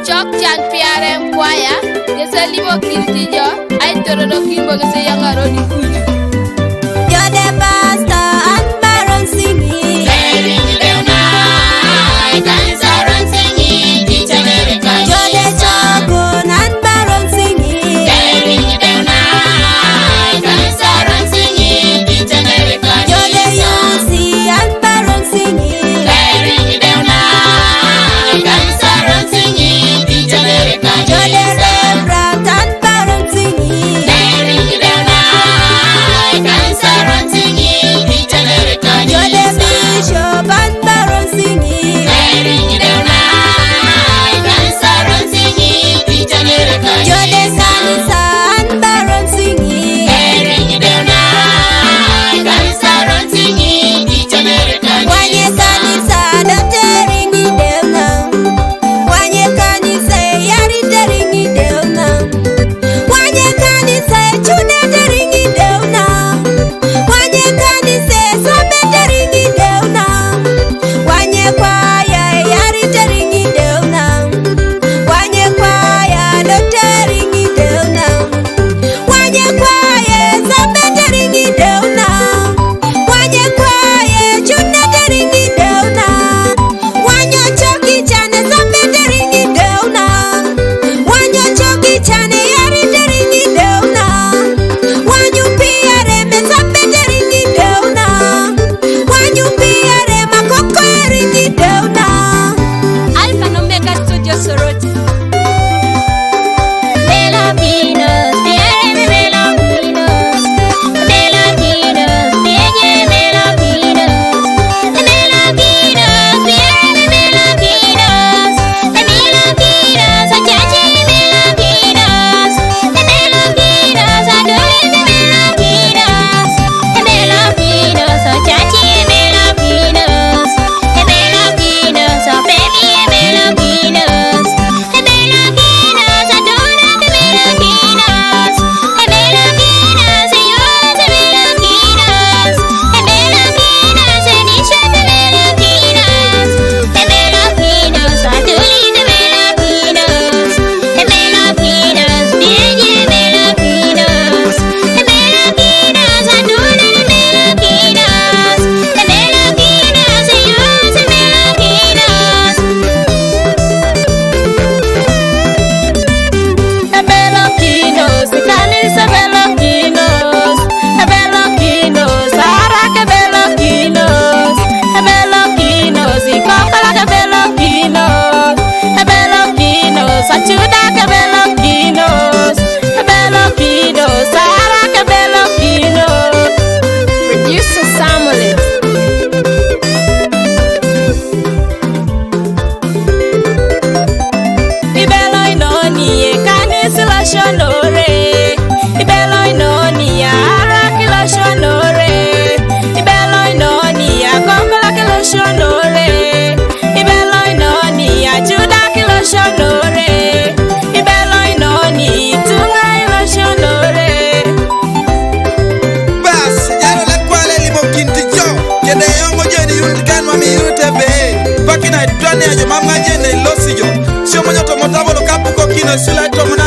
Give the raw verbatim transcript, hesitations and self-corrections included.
Cɔk can piarem kuaya, kese limo kir ti jɔ, ai toro do kin bo kese yang arodi kuju. Jode pasta an baron singi. Jode cɔkon an baron singi. Jode yusi an baron singi. Jode Reverend an baron singi. Jode Bishop an baron singi. Jode kanisa an baron singi. Wanye kanisa do teringi dewna. Wanye kanisa yari teringi dewna. Wanye kanisa chude teringi dewna. Wanye kanisa sabe teringi dewna. Wanye kwaya yari teringi dewna. Wanye kwaya do teringi dewna. Wanye kwaye sabe teringi dewna. Wanye kwaye chune teringi dewna. Wanyo choki chane sabe teringi dewna. Wanyo choki chane yari teringi dewna. Wanyo piare me sabe teringi dewna. Wanyo piare makoko teringi dewna. Alpha and Omega Studio Soroti. Producer Samuel. Ibelo inoni e kanisa la shonore. Ibelo inoni ya araki la shonore. Ibelo inoni ya konkola ke la shonore. Ibelo inoni ya juda ke la shonore. Ibelo inoni tunga la shonore. Bas, jaro la kwale limo kinti jo. Kede yongo jeni yut kan mami yute be. Pakina itwane ajo mama jene losi jo. Sio mojo to motabo lo kapu ko kino sula to mona